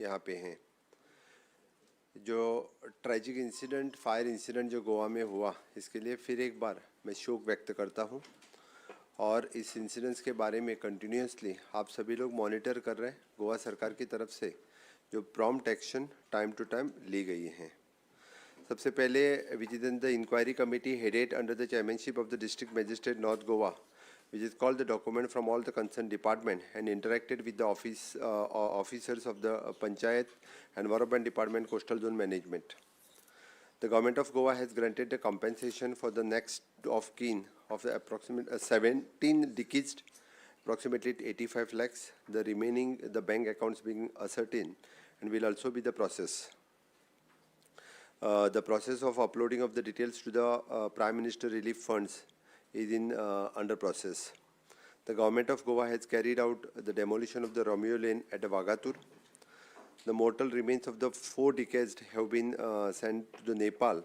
यहाँ पे हैं। जो ट्रेजिक इंसिडेंट, फायर इंसिडेंट जो गोवा में हुआ, इसके लिए फिर एक बार मैं शोक व्यक्त करता हूँ और इस इंसिडेंट्स के बारे में कंटिन्यूसली आप सभी लोग मॉनिटर कर रहे हैं। गोवा सरकार की तरफ से जो prompt action time to time ली गई हैं। सबसे पहले, within the inquiry committee headed under the chairmanship of the District Magistrate, North Goa, which is called the document from all the concerned department and interacted with the officers of the Panchayat, Environment Department, Coastal Zone Management. The Government of Goa has granted the compensation for the next of kin of the approximate 17 deceased, approximately 85 lakhs. The remaining, the bank accounts being ascertained and will also be the process. The process of uploading of the details to the Prime Minister Relief Funds is in under process. The Government of Goa has carried out the demolition of the Romeo Lane at Vagator. The mortal remains of the four deceased have been sent to the Nepal.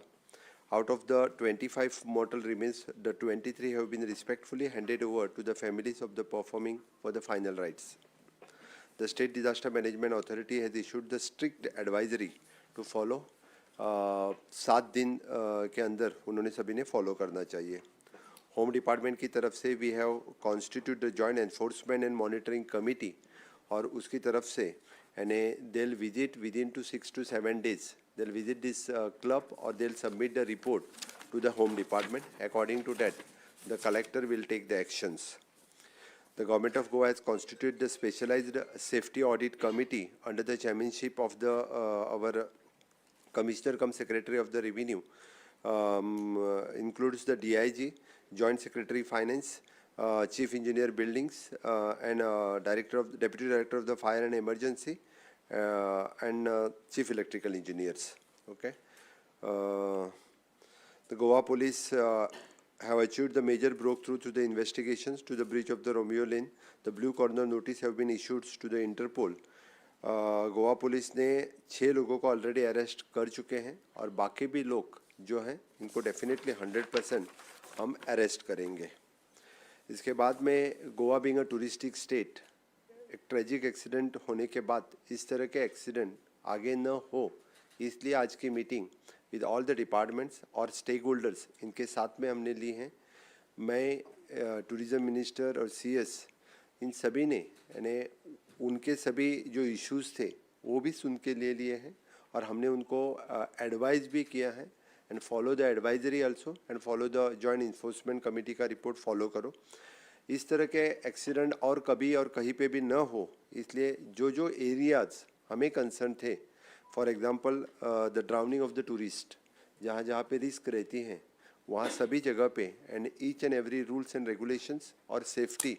Out of the 25 mortal remains, the 23 have been respectfully handed over to the families of the performing for the final rites. The State Disaster Management Authority has issued the strict advisory to follow. 7 दिन K अंदर उन्होंने सभी ने follow करना चाहिए। Home department की तरफ से we have constitute the Joint Enforcement and Monitoring Committee और उसकी तरफ से यानी they'll visit within to 6 to 7 days, they'll visit this club Aur they'll submit the report to the Home Department. According to that, the collector will take the actions. The Government of Goa has constituted the specialized safety audit committee under the chairmanship of the our Commissioner cum Secretary of the Revenue, includes the DIG, Joint Secretary Finance, Chief Engineer Buildings, and Director of Deputy Director of the Fire and Emergency, and Chief Electrical Engineers. Okay. The Goa Police have achieved the major breakthrough through the investigations to the breach of the Romeo Lane. The blue corner notice have been issued to the Interpol. Goa police ने छः लोगों को already arrest कर चुके हैं और बाकी भी लोग जो हैं, इनको डेफिनेटली 100% हम अरेस्ट करेंगे। इसके बाद में, Goa being a touristic state, एक ट्रेजिक एक्सीडेंट होने के बाद इस तरह के एक्सीडेंट आगे न हो, इसलिए आज की meeting with all the departments और स्टेक होल्डर्स, इनके साथ में हमने ली हैं। मैं, टूरिज़्म मिनिस्टर और सीएस, इन सभी ने यानी उनके सभी जो इश्यूज़ थे, वो भी सुन के ले लिए हैं और हमने उनको एडवाइस भी किया है and follow the advisory also and follow the Joint Enforcement Committee का रिपोर्ट फॉलो करो। इस तरह के एक्सीडेंट और कभी और कहीं पे भी न हो, इसलिए जो जो एरियाज हमें कंसर्न थे, for example, the drowning of the tourist, जहाँ जहाँ पे रिस्क रहती हैं, वहाँ सभी जगह pay and each and every rules and regulations Aur safety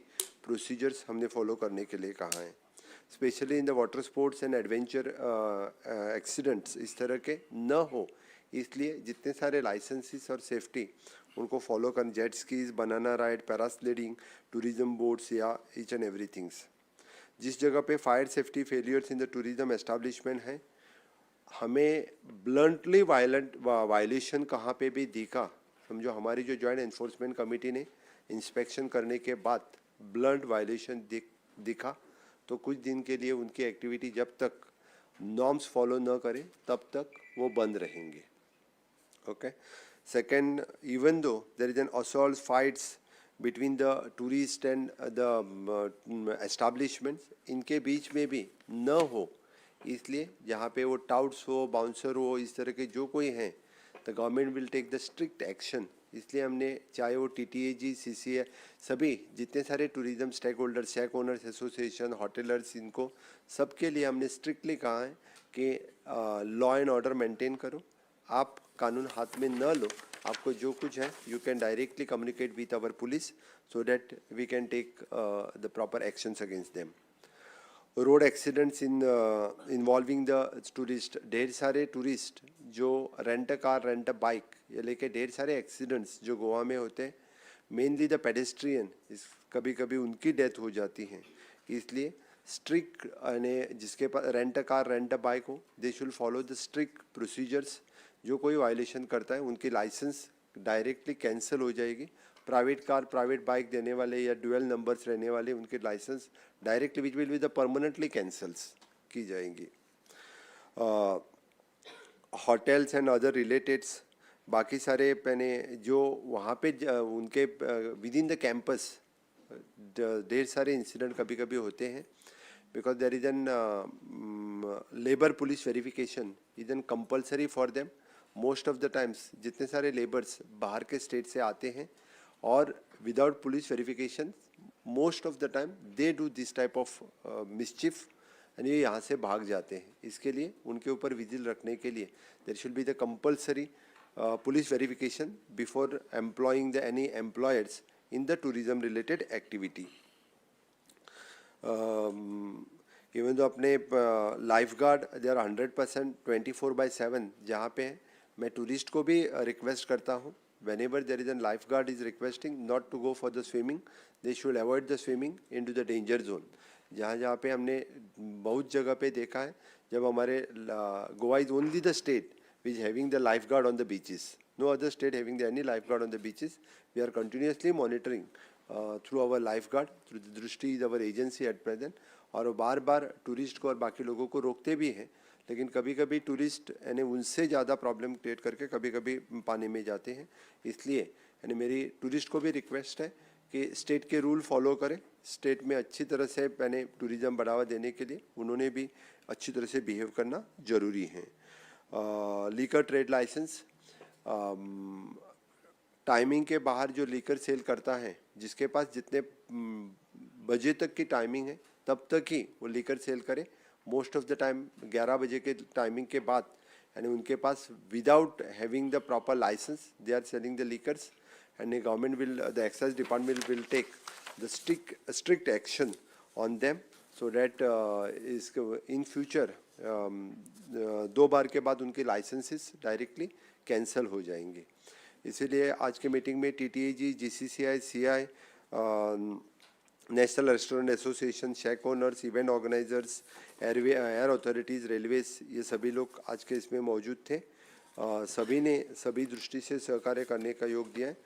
procedures हमने फॉलो करने के लिए कहा है। Specially in the water sports and adventure accidents इस तरह के न हो, इसलिए जितने सारे लाइसेंसेस और सेफ्टी उनको फॉलो कर, jet skis, banana ride, parasailing, tourism boats या ईच एंड एवरी थिंग्स। जिस जगह pay fire safety failures in the tourism establishment है, हमें ब्लंटली वायलेंट वायलेशन कहाँ पे भी दिखा, समझो हमारी जो जॉइंट एनफोर्समेंट कमेटी ने इंस्पेक्शन करने के बाद ब्लंट वायलेशन दिखा, तो कुछ दिन के लिए उनकी एक्टिविटी जब तक नॉर्म्स फॉलो न करें, तब तक वो बंद रहेंगे। Okay. Second, even though there is an assault, fights between the tourist and the establishments, इनके बीच में भी न हो, इसलिए जहाँ पे वो टाउट्स हो, बाउंसर हो, इस तरह के जो कोई हैं, the government will take the strict action. इसलिए हमने चाहे वो टीटीए जी, सी सी ए, सभी जितने सारे tourism stake holder, shack owners association, hoteliers, इनको सबके लिए हमने स्ट्रिक्टली कहा है कि लॉ एंड ऑर्डर मेंटेन करो, आप कानून हाथ में न लो। आपको जो कुछ है, you can directly communicate with our police so that we can take the proper actions against them. Road accidents in involving the tourist, ढेर सारे टूरिस्ट जो rent car, rent bike ये लेके ढेर सारे एक्सीडेंट्स जो गोवा में होते हैं, मेनली the pedestrian, इस कभी कभी उनकी डेथ हो जाती है। इसलिए स्ट्रिक्ट, यानी जिसके pass rent car, rent bike हो, they should follow the strict procedures. जो कोई वायलेशन करता है, उनकी लाइसेंस डायरेक्टली कैंसिल हो जाएगी। प्राइवेट कार, प्राइवेट बाइक देने वाले या ड्यूअल नंबर्स रहने वाले, उनके licence directly, which will be the permanently cancels की जाएंगी। होटल्स एंड अदर रिलेटेड्स, बाकी सारे मैंने जो वहाँ पे उनके विद इन the campus ढेर सारे इंसिडेंट कभी कभी होते हैं, because there is an labour police verification is an compulsory for them. Most of the times जितने सारे लेबर्स बाहर के स्टेट से आते हैं और without police verification, most of the time they do this type of mischief and ये यहाँ से भाग जाते हैं। इसके लिए उनके ऊपर विजिल रखने के लिए there should be the compulsory police verification before employing the any employers in the tourism related activity. Even though अपने life guard, they are 100% 24/7 जहाँ पे हैं। मैं टूरिस्ट को भी रिक्वेस्ट करता हूँ, whenever there is an life guard is requesting not to go for the swimming, they should avoid the swimming into the danger zone. जहाँ जहाँ pay हमने बहुत जगह पे देखा है, जब हमारे Goa is only the state which having the life guard on the beaches, no other state having the any life guard on the beaches. We are continuously monitoring through our life guard, through the Drishti is our agency at present, और वो bar bar tourist को और बाकी लोगों को रोकते भी हैं, लेकिन कभी कभी tourist यानी उनसे ज़्यादा प्रॉब्लम क्रिएट करके कभी कभी पानी में जाते हैं। इसलिए यानी मेरी टूरिस्ट को भी रिक्वेस्ट है कि स्टेट के रूल फॉलो करें। स्टेट में अच्छी तरह से यानी टूरिज़्म बढ़ावा देने के लिए उन्होंने भी अच्छी तरह से बिहेव करना ज़रूरी है। लीकर ट्रेड लाइसेंस, टाइमिंग के बाहर जो लीकर सेल करता है, जिसके पास जितने बजे तक की टाइमिंग है तब तक ही वो लीकर सेल करे। मोस्ट ऑफ the time 11 बजे के टाइमिंग के बाद यानी उनके pass without having the proper license they are selling the liquors, and the government will, the excise department will take the strict action on them, so that is in future दो बार के बाद उनके licences directly cancel हो जाएंगे। इसीलिए आज के मीटिंग में TTAG, GCCI, CI, National Restaurant Association, shack owners, event organizers, airway air authorities, railways, ये सभी लोग आज के इसमें मौजूद थे। सभी ने सभी दृष्टि से सहकार्य करने का योग दिया है।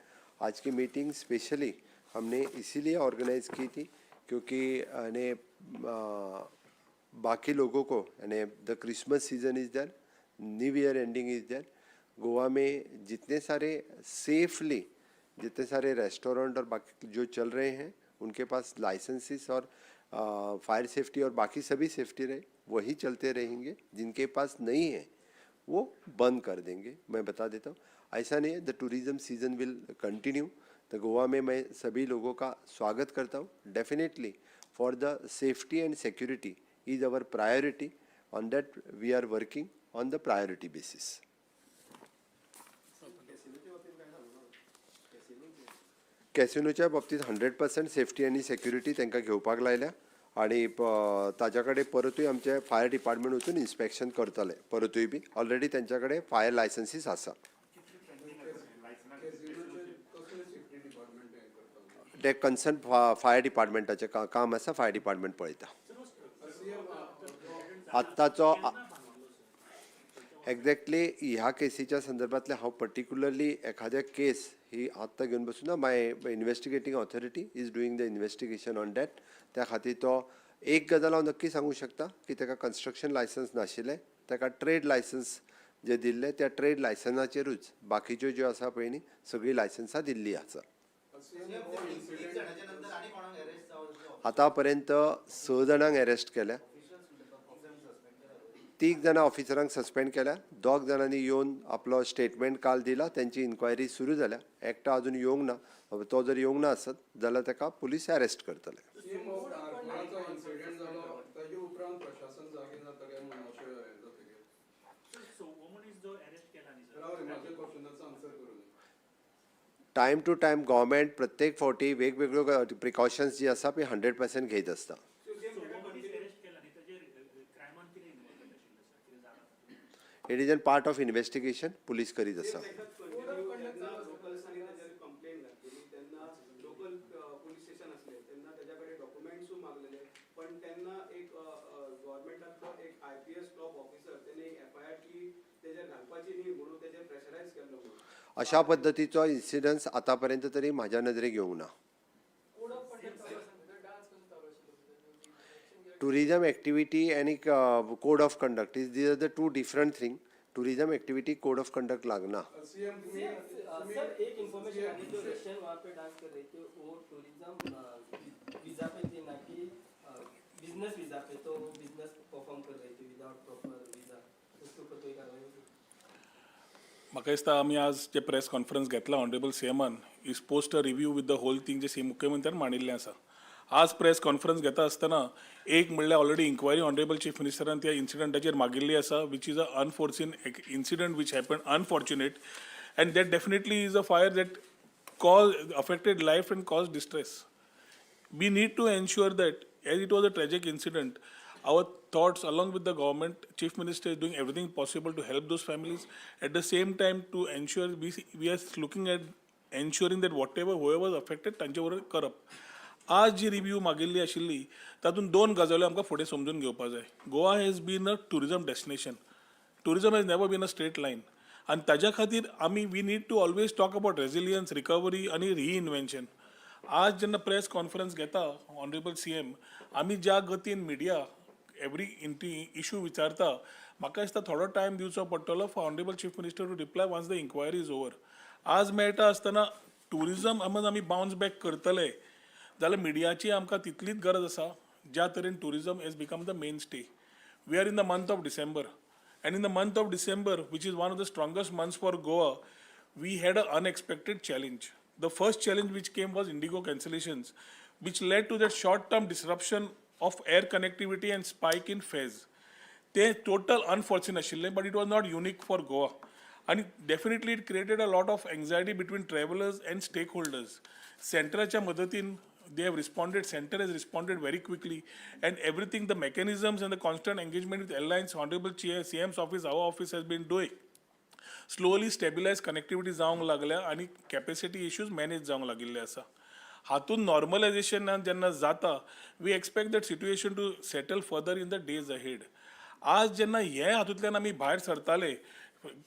आज की मीटिंग स्पेशली हमने इसीलिए ऑर्गेनाइज की थी क्योंकि यानी बाकी लोगों को यानी the Christmas season is there, new year ending is there, Goa में जितने सारे सेफली जितने सारे रेस्टोरेंट और बाकी जो चल रहे हैं, उनके पास लाइसेंसेस और फायर सेफ्टी और बाकी सभी सेफ्टी रहे, वही चलते रहेंगे। जिनके पास नहीं है वो बंद कर देंगे। मैं बता देता हूँ, ऐसा नहीं है, the tourism season will continue. तो गोवा में मैं सभी लोगों का स्वागत करता हूँ। Definitely for the safety and security is our priority, on that we are working on the priority basis. कॅसिनोच्या बाबतीत 100% सेफ्टी आनी सेक्युरिटी तांकां घेवपाक लायल्या आनी ताच्या कडेन परतूय आमचे फायर डिपार्टमेंट वचून इन्स्पेक्शन करतले परतूय बी। ऑलरेडी तांच्या कडेन फायर लायसन्सीस आसा। कसले सेफ्टी डिपार्टमेंट हें करता? ते कन्सर्न फायर डिपार्टमेंटाचें काम आसा, फायर डिपार्टमेंट पळयता। आत्ताचो एक्झॅक्टली ह्या केसीच्या संदर्भातले हांव पर्टिक्युलरली एखाद्या केस ही आत्तां घेवन बसून ना। My investigating authority is doing the investigation on that. त्या खातीर तो एक गजाल हांव नक्की सांगूं शकता की ताका कन्स्ट्रक्शन लायसन्स नाशिल्लें, ताका ट्रेड लायसन्स जे दिल्लें त्या ट्रेड लायसन्साचेरूच बाकीच्यो ज्यो आसा पळय न्ही सगळीं लायसन्सां दिल्लीं आसा। तीग जाणाच्या नंतर आनी कोणाक अरेस्ट जावं? आतां पर्यंत स जाणांक अरेस्ट केल्या, तीग जाणां ऑफिसरांक सस्पेंड केल्या, दोग जाणांनी येवन आपलो स्टेटमेंट काल दिला, तेंची इन्क्वायरी सुरू जाल्या। एकटो अजून येवंक ना। तो जर येवंक ना आसत जाल्यार ताका पुलीस अरेस्ट करतले। सीएम, आरपोराचो इन्सिडेंट जालो ताजे उपरांत प्रशासन जागें जाता काय म्हणून अशें हें जातकीर? सो हो मनीस जो अरेस्ट केला न्ही राव रे, सर? म्हाज्या क्वेश्चनाचो आन्सर करूं। टायम टू टायम गव्हर्मेंट प्रत्येक फावटी वेगवेगळ्यो प्रिकॉशन्स जी आसा ती 100% घेयत आसता। सो हो मनीस अरेस्ट केला न्ही, ताजेर क्रायमान कितें इन्वॉल्वमेंट आशिल्लें सर, कितें जाणा तातूंत? It is an part of investigation, police करीत आसा। जेन्ना लोकल्सांनी ताजेर कंप्लेन घातलेली तेन्ना लोकल पुलीस स्टेशन आसले तेन्ना तेज्या कडेन डॉक्युमेंट्सूय मागलेले, पण तेन्ना एक गव्हर्मेंटांतलो एक आयपीएस टॉप ऑफिसर तेणे एक एफआयआर की तेजेर घालपाची न्ही म्हणून तेजेर प्रेशरायज केल्लो म्हणून. अशा पद्दतीचो इन्सिडन्स आतापर्यंत तरी म्हाज्या नदरेक येवंक ना। कोड ऑफ कंडक्ट चालू आसा, डान्स कसो चालू आशिल्लो? एक्शन कित्याक Tourism activity आनी code of conduct is these are the two different thing. Tourism activity code of conduct लागना. सीएम, तुम्ही सर, एक इन्फॉर्मेशन आनी, जो रशियन वहाँ पे डांस कर रही थी, वो टूरिज्म वीजा पे थी, ना कि बिजनेस वीजा पे. तो वो बिजनेस परफॉर्म कर रही थी विदाउट प्रॉपर वीजा. उसके ऊपर कोई कार्रवाई होगी? म्हाका दिसता, आमी आज जे प्रेस कॉन्फरन्स घेतला, ऑनरेबल सीएमान is post a review with the whole thing, जे मुख्यमंत्र्यान मांडिल्लें आसा. आज प्रेस कॉन्फरन्स घेता आसतना एक म्हणल्यार ऑलरेडी इन्क्वायरी ऑनरेबल चीफ मिनिस्टरान त्या इन्सिडंटाचेर मागिल्ली आसा, which is a unforeseen incident which happen, unfortunate, and that definitely is a fire that cause affected life and cause distress. We need to ensure that, as it was a tragic incident, our thoughts along with the government, Chief Minister is doing everything possible to help those families. At the same time, to ensure we are looking at ensuring that whatever, whoever was affected, तांचे बरोबर करप. आज जी review मागिल्ली आशिल्ली, तातूंत दोन गजाल्यो आमकां फुडें समजून घेवपाक जाय. Goa has been a tourism destination. Tourism has never been a straight line आनी ताज्या खातीर आमी we need to always talk about resilience, recovery आनी रिइन्व्हेन्शन. आज जेन्ना प्रेस कॉन्फरन्स घेता ऑनरेबल सीएम, आमी ज्या गतीन मिडिया एवरी इशू विचारता, म्हाका दिसता थोडो टायम दिवचो पडटलो for honourable Chief Minister to reply once the inquiry is over. आज मेळटा आसतना ट्युरिजम आमी बावन्स बॅक करतले जाल्यार मिडियाची आमकां तितलीच गरज आसा, ज्या तरेन tourism has become the mainstay. We are in the month of December, and in the month of December, which is one of the strongest months for Goa, we had an unexpected challenge. The first challenge which came was Indigo cancellations, which led to that short-term disruption of air connectivity and spike in fares. ते total unfortunate आशिल्लें, but it was not unique for Goa आनी definitely it created a lot of anxiety between travellers and stakeholders. सेंटराच्या मदतीन they have responded, center has responded very quickly, and everything, the mechanisms and the constant engagement with airlines, honourable CM's office, our office has been doing, slowly stabilize connectivity जावंक लागल्या आनी capacity issues manage जावंक लागिल्ले आसा. हातूंत normalisation जेन्ना जाता, we expect that situation to settle further in the days ahead. आज जेन्ना हे हातूंतल्यान आमी भायर सरताले,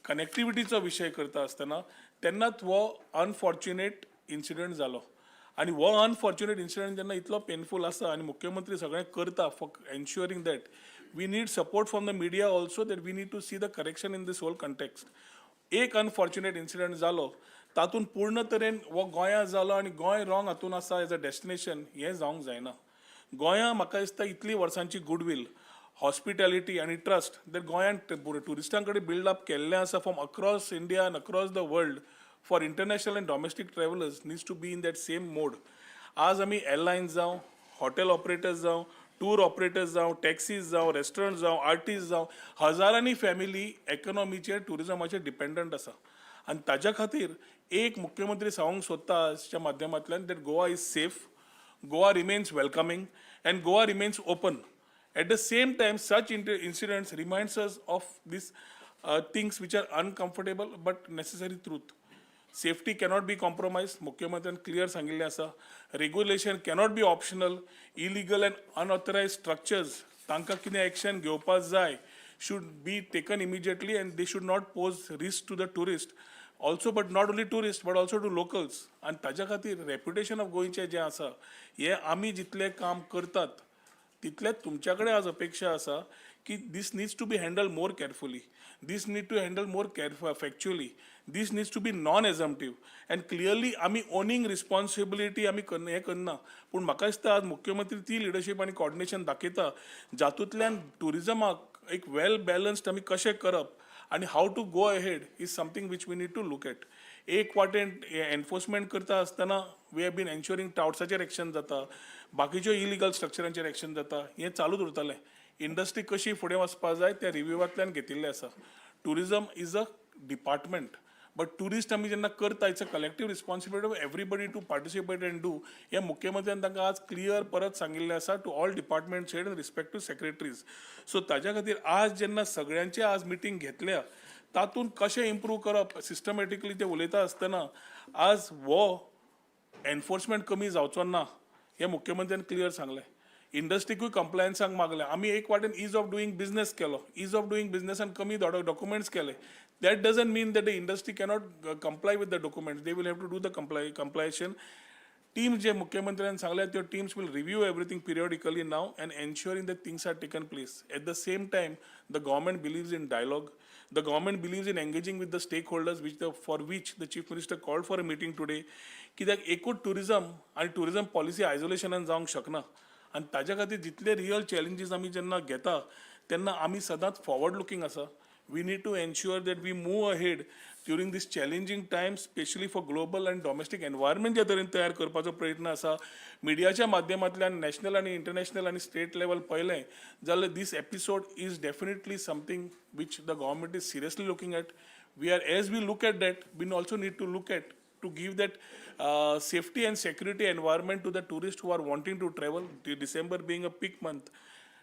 कनेक्टिविटीचो विशय करता आसतना, तेन्नाच हो अनफॉर्च्युनेट इन्सिडंट जालो आनी हो अनफॉर्च्युनेट इन्सिडंट जेन्ना इतलो पेनफूल आसा आनी मुख्यमंत्री सगळें करता for ensuring that, we need support from the media also, that we need to see the correction in this whole context. एक अनफॉर्च्युनेट इन्सिडंट जालो, तातूंत पूर्ण तरेन हो गोंया जालो आनी गोंय रॉंग हातून आसा एज अ डेस्टिनेशन, हें जावंक जायना. गोंया म्हाका दिसता इतली वर्सांची गुडवील, हॉस्पिटॅलिटी आनी ट्रस्ट that गोंयान ट्युरिस्टां कडेन बिल्ड अप केल्लें आसा from across India and across the world for international and domestic travellers needs to be in that same mode. आज आमी एरलायन्स जावं, हॉटेल ऑपरेटर्स जावं, टूर ऑपरेटर्स जावं, टॅक्सीज जावं, रेस्टॉरंट जावं, आर्टिस्ट जावं, हजारांनी फॅमिली इकॉनॉमीचेर, ट्युरिजमाचेर डिपेंडंट आसा आनी ताज्या खातीर एक मुख्यमंत्री सांगूंक सोदता आजच्या माध्यमांतल्यान that Goa is safe, Goa remains welcoming and Goa remains open. At the same time, such incidents reminds us of these things which are uncomfortable but necessary truth. Safety cannot be compromise. मुख्यमंत्र्यान clear सांगिल्लें आसा, regulation cannot be optional. Illegal and unauthorised structures, तांकां कितें action घेवपाक जाय should be taken immediately, and they should not pose risk to the tourist also, but not only tourist but also to locals. आनी ताज्या खातीर reputation of गोंयचें जें आसा, हें आमी जितलें काम करतात तितलेंच तुमच्या कडेन आज अपेक्षा आसा की this needs to be handle more carefully, this need to handle more careful, factually, this needs to be non assumptive and clearly. आमी ओनींग रिस्पॉन्सिबिलिटी आमी करना हें करना, पूण म्हाका दिसता आज मुख्यमंत्री ती लिडरशीप आनी कॉर्डिनेशन दाखयता, जातूंतल्यान ट्युरिजमाक एक वेल बॅलन्स्ड आमी कशें करप आनी how to go ahead is something which we need to look at. एक वाटेन एनफोर्समेंट करता आसतना we have been एन्श्योरींग टावट्साचेर एक्शन जाता, बाकीच्यो इलिगल स्ट्रक्चरांचेर एक्शन जाता, हें चालूच उरतलें. इंडस्ट्री कशी फुडें वचपा जाय त्या रिव्युवांतल्यान घेतिल्लें आसा. Tourism is a department, but tourist आमी जेन्ना करता, it's a collective responsibility of everybody to participate and do. हें मुख्यमंत्र्यान तांकां आज क्लियर परत सांगिल्लें आसा to all departments head and respective secretaries. So ताज्या खातीर आज जेन्ना सगळ्यांचे आज मिटींग घेतल्या, तातूंत कशें इम्प्रूव करप सिस्टमॅटिकली ते उलयता आसतना, आज हो एनफोर्समेंट कमी जावचो ना हें मुख्यमंत्र्यान क्लियर सांगलें. इंडस्ट्रीकूय कंप्लायन्साक मागलें. आमी एक वाटेन is of doing business केलो, is of doing बिजनसान कमी डॉक्युमेंट्स केले. That doesn't mean that the industry cannot comply with the documents. They will have to do the compliance. Team जे मुख्यमंत्र्यान सांगल्या त्यो teams will review everything periodically now and ensuring the things are taken place. At the same time, the government believes in dialogue. The government believes in engaging with the stakeholders, which the for which the chief minister called for a meeting today. कित्याक एकूच tourism आनी tourism policy आयसोलेशनान जावंक शकना आनी ताज्या खातीर जितले real challenges आमी जेन्ना घेता तेन्ना आमी सदांच फॉवर्ड लुकींग आसा. We need to ensure that we move ahead during this challenging time, specially for global and domestic environment जे तरेन तयार करपाचो प्रयत्न आसा मिडियाच्या माध्यमांतल्यान, नॅशनल आनी इंटरनॅशनल आनी स्टेट लेवल पळयलें जाल्यार this episode is definitely something which the government is seriously looking at. We are, as we look at that, we also need to look at to give that safety and security environment to the tourists who are wanting to travel. December being a peak month,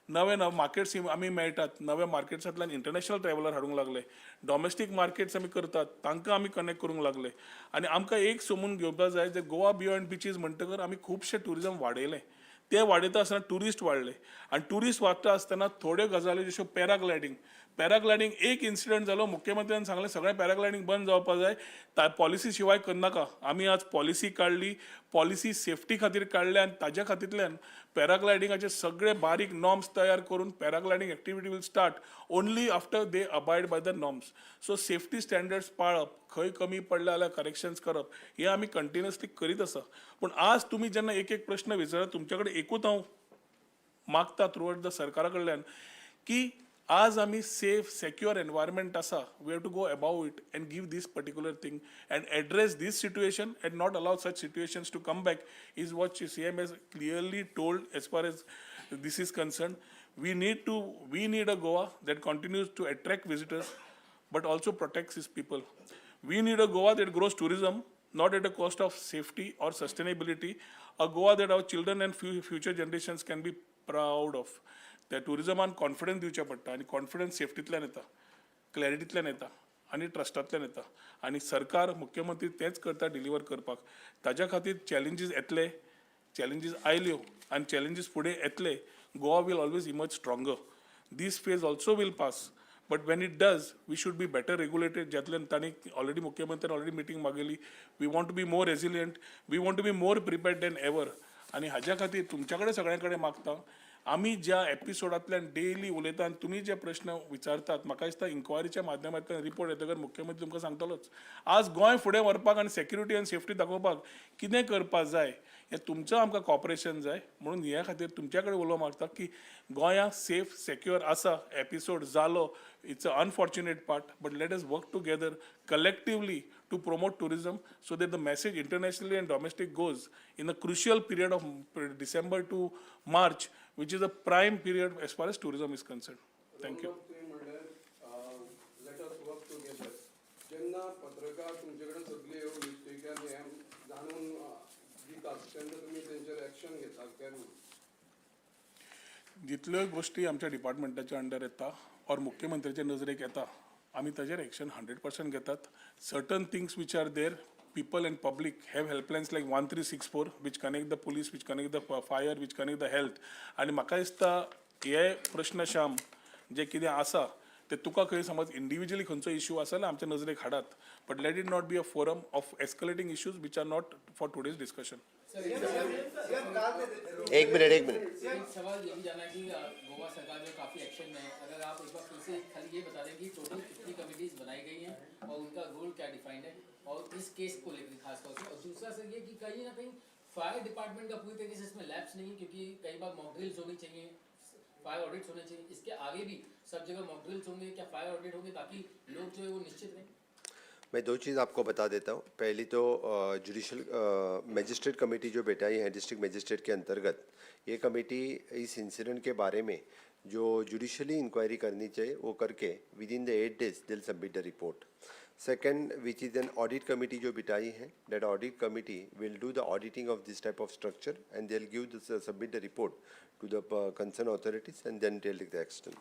नवे नवे markets आमी मेळटात, नव्या मार्केट्सांतल्यान international traveller हाडूंक लागले, domestic markets आमी करतात, तांकां आमी कनेक्ट करूंक लागले. आनी आमकां एक समजून घेवपाक जाय, जे गोवा बियॉन्ड बिचीस म्हणटकर आमी खुबशे ट्युरिजम वाडयलें. ते वाडयता आसतना ट्युरिस्ट वाडले आनी ट्युरिस्ट वाडटा आसतना थोड्यो गजाली जश्यो पॅराग्लायडींग, पॅराग्लायडींग एक इन्सिडंट जालो, मुख्यमंत्र्यान सांगलें सगळें पॅराग्लायडींग बंद जावपा जाय, पॉलिसी शिवाय करनाका. आमी आज पॉलिसी काडली, पॉलिसी सेफ्टी खातीर काडल्या आनी ताज्या खातीरल्यान पॅराग्लायडिंगाचे सगळे बारीक नॉर्म्स तयार करून paragliding activity will start only after they abide by the norms. So safety standards पाळप, खंय कमी पडले जाल्यार करेक्शन्स करप, हें आमी कंटिन्युअसली करीत आसा. पूण आज तुमी जेन्ना एक एक प्रश्न विचारता, तुमचे कडेन एकूच हांव मागता थ्रू the सरकारा कडल्यान की आज आमी सेफ सेक्युअर एनवायरमेंट आसा, we have to go above it and give this particular thing and address this situation and not allow such situations to come back is what CM has clearly told. As far as this is concerned, we need a Goa that continues to attract visitors but also protects its people. We need a Goa that grows tourism, not at a cost of safety or sustainability, a Goa that our children and future generations can be proud of. त्या टुरिजमान confidence दिवचें पडटा आनी confidence सेफ्टींतल्यान येता, क्लॅरिटींतल्यान येता आनी ट्रस्टांतल्यान येता. आनी सरकार, मुख्यमंत्री तेंच करता डिलिव्हर करपाक. ताज्या खातीर चॅलेंजीस येतले, चॅलेंजीस आयल्यो आनी चॅलेंजीस फुडें येतले. Goa will always emerge stronger. This phase also will pass, but when it does, we should be better regulated. ज्यातल्यान तांणी ऑलरेडी, मुख्यमंत्र्यान ऑलरेडी मिटींग मागयली. We want to be more resilient, we want to be more prepared than ever. आनी हाज्या खातीर तुमच्या कडेन सगळ्यां कडेन मागता, आमी ज्या एपिसोडांतल्यान डेली उलयता आनी तुमी जे प्रश्न विचारतात, म्हाका दिसता इन्क्वायरीच्या माध्यमांतल्यान रिपोर्ट येतकर मुख्यमंत्री तुमकां सांगतलोच. आज गोंय फुडें व्हरपाक आनी सेक्युरिटी आनी सेफ्टी दाखोवपाक कितें करपाक जाय हें तुमचो आमकां कॉपरेशन जाय. म्हणून ह्या खातीर तुमच्या कडेन उलो मारता की गोंया सेफ सेक्युअर आसा. एपिसोड जालो, it's a unfortunate part, but let us work together collectively to promote tourism so that the message internationally and domestic goes in the crucial period of December to March, which is a prime period as far as tourism is concerned. Thank you. तुम्ही म्हणलें, let us work together. जेन्ना पत्रकार तुमचे कडेन सगळी ह्यो मिस्टेकी आनी हें जाणून दितात तेन्ना तुमी तेंचेर एक्शन घेतात काय म्हणून? जितल्यो गोश्टी आमच्या डिपार्टमेंटाच्या अंडर येता ऑर मुख्यमंत्र्याच्या नजरेक येता, आमी ताजेर एक्शन 100% घेतात. Certain things which are there, people and public have helplines like 1364, which connect the police, which connect the fire, which connect the health. आनी म्हाका दिसता हे प्रश्न, श्याम, जे कितें आसा ते तुका खंय समज इंडिविज्युअली खंयचो इश्यू आसा जाल्यार आमच्या नजरेक हाडात, but let it not be a forum of escalating issues which are not for today's discussion. एक मिनट, एक मिनट. एक सवाल ये भी जाना है कि गोवा सरकार जो काफ़ी एक्शन में है, अगर आप एक बार फिर से खाली ये बता दें कि टोटल कितनी कमिटीज बनाई गई हैं और उनका रोल क्या डिफाइंड है और इस केस को लेकर खास तौर से. और दूसरा सर ये कि कहीं ना कहीं फायर डिपार्टमेंट का पूरी तरीके से इसमें लैप्स नहीं है, क्योंकि कई बार मॉक ड्रिल्स होनी चाहिए, फायर ऑडिट्स होने चाहिए. इसके आगे भी सब जगह मॉक ड्रिल्स होंगे क्या, फायर ऑडिट होंगे, ताकि लोग जो है वो निश्चित रहें? मैं दो चीज़ आपको बता देता हूँ. पहली तो जुडिशल मजिस्ट्रेट कमेटी जो बैठाई है डिस्ट्रिक्ट मजिस्ट्रेट के अंतर्गत, ये कमेटी इस इंसिडेंट के बारे में जो जुडिशली इंक्वायरी करनी चाहिए वो करके within the 8 days they'll submit the report. Second, which is an audit committee जो बिठाई है, that audit committee will do the auditing of this type of structure and they will give the submit the report to the concerned authorities and then they'll take the action.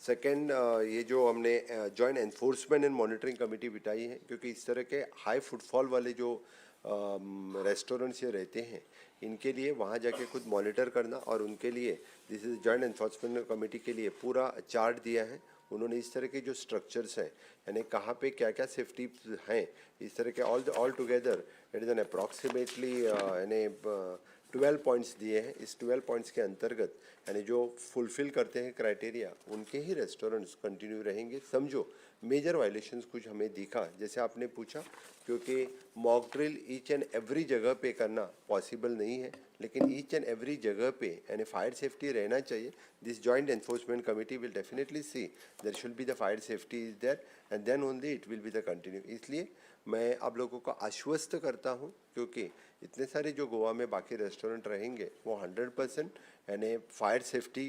Second, ये जो हमने joint enforcement and monitoring committee बिठाई है, क्योंकि इस तरह K high footfall वाले जो restaurants ये रहते हैं, इनके लिए वहाँ जाके खुद मॉनिटर करना और उनके लिए this is joint enforcement committee K लिए पूरा चार्ट दिया है. उन्होंने इस तरह के जो स्ट्रक्चर्स हैं, यानी कहाँ पे क्या क्या सेफ्टी हैं, इस तरह K all together it is an approximately यानी 12 पॉइंट्स दिए हैं। इस 12 पॉइंट्स के अंतर्गत यानी जो फुलफिल करते हैं क्राइटेरिया, उनके ही रेस्टोरेंट्स कंटिन्यू रहेंगे। समझो मेजर वायलेशंस कुछ हमें दिखा, जैसे आपने पूछा, क्योंकि mock drill each and every जगह पे करना पॉसिबल नहीं है, लेकिन ईच एंड एवरी जगह पे यानी फायर सेफ्टी रहना चाहिए। This joint enforcement committee will definitely see there should be the fire safety is there and then only it will be the continue. इसलिए मैं आप लोगों को आश्वस्त करता हूँ, क्योंकि इतने सारे जो गोवा में बाकी रेस्टोरेंट रहेंगे वो 100% यानी फायर सेफ्टी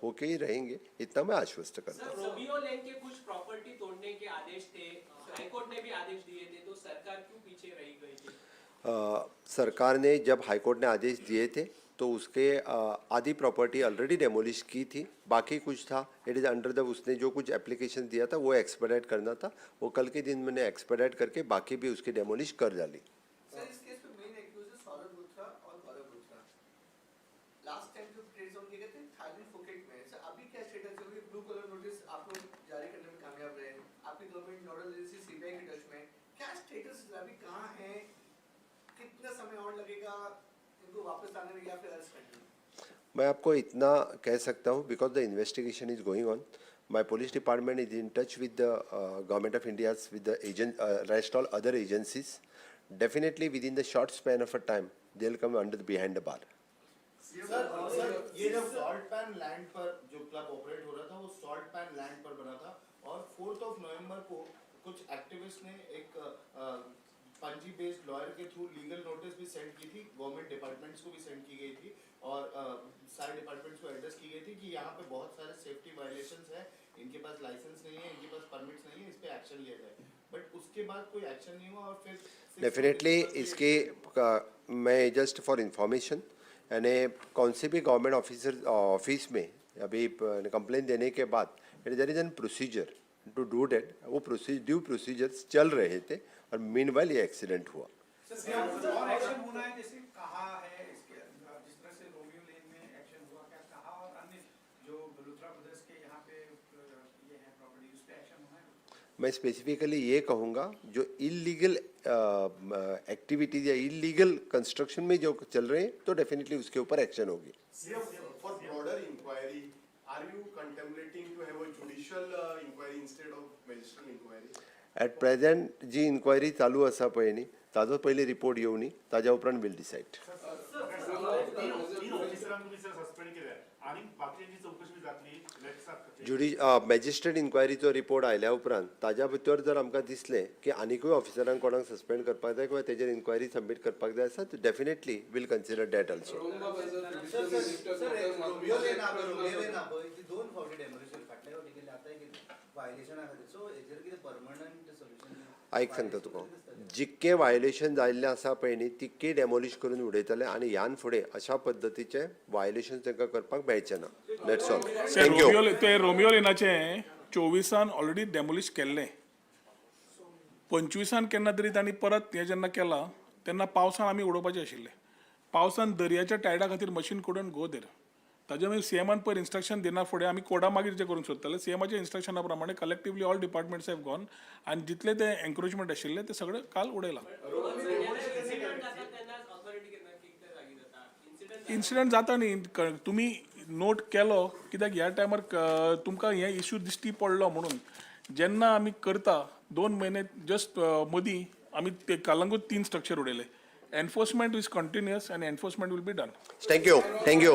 होके ही रहेंगे, इतना मैं आश्वस्त करता हूँ। सर, रोमियो लेन के कुछ प्रॉपर्टी तोड़ने के आदेश थे, हाईकोर्ट ने भी आदेश दिए थे, तो सरकार क्यों पीछे रही गई थी? सरकार ने जब हाईकोर्ट ने आदेश दिए थे तो उसके आधी प्रॉपर्टी ऑलरेडी डेमोलिश की थी, बाकी कुछ था it is under the, उसने जो कुछ एप्लीकेशन दिया था वो एक्सपेडाइट करना था, वो कल के दिन मैंने एक्सपेडाइट करके बाकी भी उसकी डेमोलिश कर डाली। सर, इस केस में मेन एक्यूज है सौरभ लूथरा और गौरव लूथरा। लास्ट टाइम जो ट्रेड जोन किए गए थे थाईलैंड फुकेट में, सर अभी क्या स्टेटस है? ब्लू कलर नोटिस आप लोग जारी करने में कामयाब रहे, आपकी government nodal agency CBI K touch में, क्या स्टेटस अभी कहाँ है, कितना समय और लगेगा इनको वापस आने में या फिर अरेस्ट करने में? मैं आपको इतना कह सकता हूँ, because the investigation is going on, my police department is in touch with the Government of India's with the agent rest all other agencies. Definitely within the short span of a time they will come under behind the bar. Sir, ये जो salt पैन land पर जो club operate हो रहा था वो salt पैन land पर बना था और 4 ऑफ नवंबर को कुछ एक्टिविस्ट ने एक Panaji based lawyer K through legal notice भी सेंड की थी, गवर्नमेंट डिपार्टमेंट्स को भी सेंड की गई थी और सारे डिपार्टमेंट्स को एड्रेस की गई थी कि यहाँ पे बहुत सारे सेफ्टी वायलेशंस है, इनके पास लाइसेंस नहीं है, इनके पास परमिट्स नहीं है, इस पे एक्शन लिया जाए। बट उसके बाद कोई एक्शन नहीं हुआ और फिर 6 डेफिनेटली इसके मैं जस्ट फॉर इंफॉर्मेशन, यानी कौन से भी गवर्नमेंट ऑफिसर ऑफिस में अभी कंप्लेन देने के बाद it there is an procedure to do that. वो प्रोसीजर ड्यू प्रोसीजर्स चल रहे थे और मीन ये एक्सीडेंट हुआ। सर, और एक्शन होना है, जैसे कहा है इसके, जिस तरह से रोमियो लेन में एक्शन हुआ, क्या कहा और अन्य जो लूथरा ब्रदर्स के यहाँ पे ये है प्रॉपर्टी, उस पे एक्शन होना है? मैं स्पेसिफिकली ये कहूँगा, जो इलीगल एक्टिविटीज या इलीगल कंस्ट्रक्शन में जो चल रहे हैं, तो डेफिनेटली उसके ऊपर एक्शन होगी। For broader inquiry, are you contemplating to have a judicial inquiry instead of magisterial inquiry? At present ji inquiry चालू आसा पळय न्ही, ताजो पयलीं रिपोर्ट येवनी, ताज्या उपरांत वील डिसायड। तीन तीन ऑफिसरांक तुमी सर सस्पेंड केल्या आनी बाकीच्यांची चवकशी जातली let's जुडी मॅजिस्ट्रेट इन्क्वायरीचो रिपोर्ट आयल्या उपरांत ताज्या भितर जर आमकां दिसलें की आनिकूय ऑफिसरांक कोणाक सस्पेंड करपाक जाय किंवा तेजेर इन्क्वायरी सबमीट करपाक जाय आसा, definitely we'll consider that also. Sir, sir, Romeo Lane आहा पळय, रोमियो लेन आहा पळय, ती दोन फावटी डेमोलिशन फाटल्या फावटी केल्ली, आतांय केल्ली वायलेशना खातीर, सो हेजेर कितें परमनंट सोल्युशन? आयक सांगता तुका, जितके वायलेशन जाल्लें आसा पळय न्ही, तितके डेमोलिश करून उडयतले आनी ह्यान फुडें अशा पद्दतीचे वायलेशन तांकां करपाक मेळचें ना। That's all. ते thank you. Romeo, ते रोमियो लेनाचे 24न ऑलरेडी डेमोलिश केल्लें। 25न केन्ना तरी तांणी परत हें जेन्ना केलां तेन्ना पावसान आमी उडोवपाचें आशिल्लें। पावसान दर्याच्या टायडा खातीर मशीन couldn't go there. ताजे मागीर सीएमान पयर इन्स्ट्रक्शन दिना फुडें आमी कोडा मागीर जे करूंक सोदताले, सीएमाच्या इन्स्ट्रक्शना प्रमाणे collectively all departments have gone आनी जितले ते एन्क्रोचमेंट आशिल्ले ते सगळे काल उडयला। इन्सिडंट जाता तेन्नाच ऑथॉरिटी केन्ना कितें जागी जाता इन्सिडंट? इन्सिडंट जाता न्ही, तुमी नोट केलो कित्याक ह्या टायमार तुमकां हे इश्यू दिश्टी पडलो म्हणून। जेन्ना आमी करता 2 म्हयने जस्ट मदीं आमी ते कलंगूट तीन स्ट्रक्चर उडयले। Enforcement is continuous and enforcement will be done. Thank you, thank you.